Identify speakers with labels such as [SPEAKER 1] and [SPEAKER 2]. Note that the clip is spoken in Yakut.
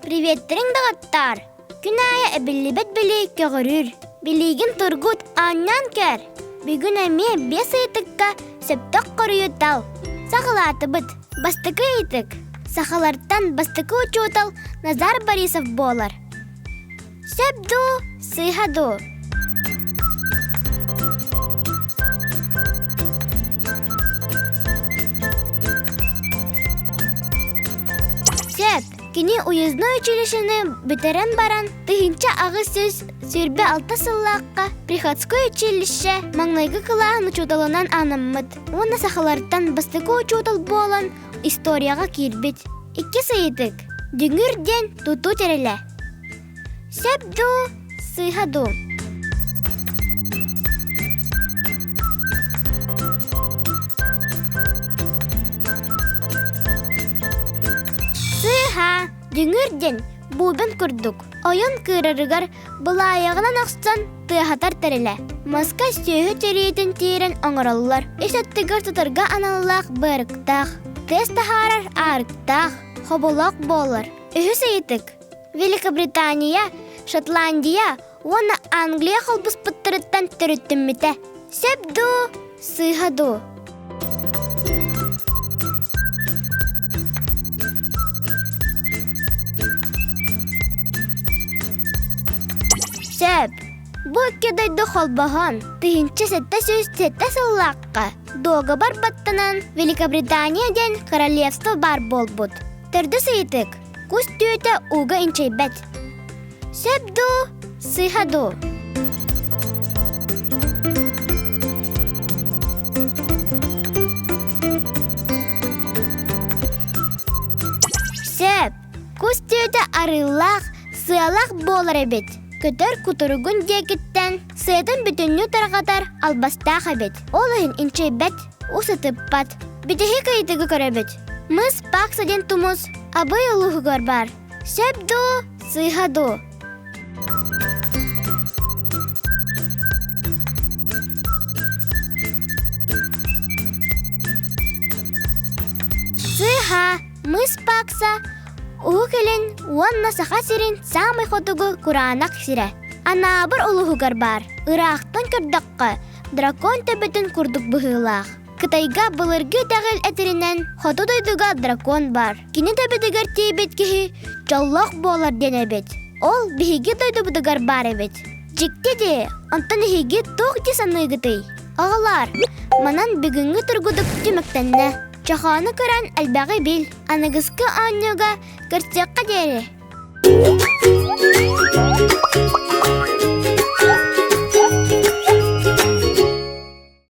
[SPEAKER 1] Приветтэриҥ доҕоттоор! Күн аайы эбиллибэт билии көҕүрүүр. Билиигин тургут, оонньоон көр! Бүгүн эмиэ биэс ыйытыкка сөптөөх хоруйу тал. Саҕалаатыбыт. Бастакы ыйытык. Сахалартан бастакы учуутал Назар Борисов буолар. Сөп дуу, сыыһа дуу? Сөп. Кини уездной училищены бүтэрэн баран 1826 сыллаахха Приходской училище маҥнайгы кылааһын учууталынан анаммыт уонна сахалартан бастакы учуутал буолан историяҕа киирбит. Иккис ыйытык. Дүҥүр диэн тутуу тэрилэ. Сөп дуу, сыыһа дуу? Сыыһа, дүҥүр диэн бубен курдук, ойон кыырарыгар былаайаҕынан охсон тыаһатар тэрилэ. Маска сүөһү тириитин тиирэн оҥороллор. Ис өттүгэр тутарга аналлаах быарыктаах, тыас таһаарар аарыктаах, хоболоох буолар. Үһүс ыйытык. Великобритания, Шотландия уонна Англия холбоспуттарыттан төрүттэммитэ. Сөп дуу, сыыһа дуу? Сөп. Бу икки дойду холбоһон, 1707 сыллаахха дуогабар баттанан Великобритания диэн королевство баар буолбут. Төрдүс ыйытык. Кус түөтэ ууга инчэйбэт. Сөп дуу, сыыһа дуу? Сөп. Кус түөтэ арыылаах, сыалаах буолар эбит. Көтөр кутуругун диэкиттэн сыатын бүтүннүү тарҕатар албастаах эбит. Ол иһин инчэйбэт, ус ытыппат. Бүтэһик ыйытыгы көрөбүт. Мыс Пакса диэн тумус Абый улууһугар баар. Сөп дуу, сыыһа дуу? Сыыһа, мыс Пакса Уһук Илин уонна Саха сирин саамай хотугу кураанах сирэ. Анаабыр улууһугар баар. Ыраахтан көрдөххө, дракон төбөтүн курдук быһыылаах. Кытайга былыргы итэҕэл этэринэн, хоту дойдуга дракон баар. Кини төбөтүгэр тиийбит киһи дьоллоох буолар диэн эбит. Ол биһиги дойдубутугар баар эбит. Дьикти дии, онтон эһиги туох дии саныыгытый? Оҕолоор, манан бүгүҥҥү тургутук түмүктэннэ. Чохоону көрөн элбэҕи бил. Аныгыскы оонньууга көрсүөххэ диэри.